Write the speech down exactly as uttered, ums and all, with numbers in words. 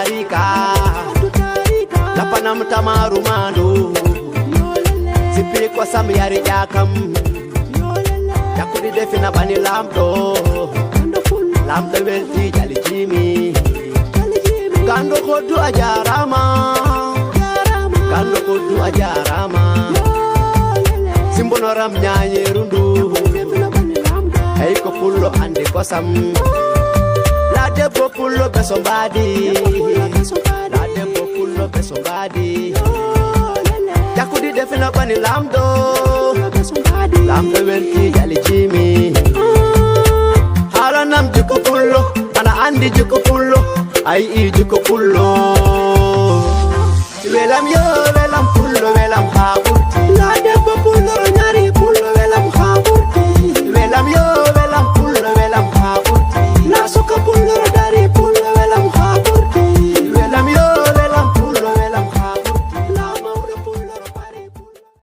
Ika, lapanam tamaru mandu. Sipi ko sam yari ƴakam. Cakuɗi defina ɓani lamɗo. Lamɗo welti jali jimi. Kando koddu a jarama. Kando koddu a jarama. Simbonoram ñañeru ndu. Hey ko pullo andi kosam. La debbo pullo beso mbadi. La debbo pullo beso mbadi. Cakuɗi defina ɓani lamɗo. Lamɗo welti jali jimi. Haalanam jikko pullo, ana andi jikko pullo. A yi'i jikko pullo. Welam yo, welam pullo, welam ha ɓurti. La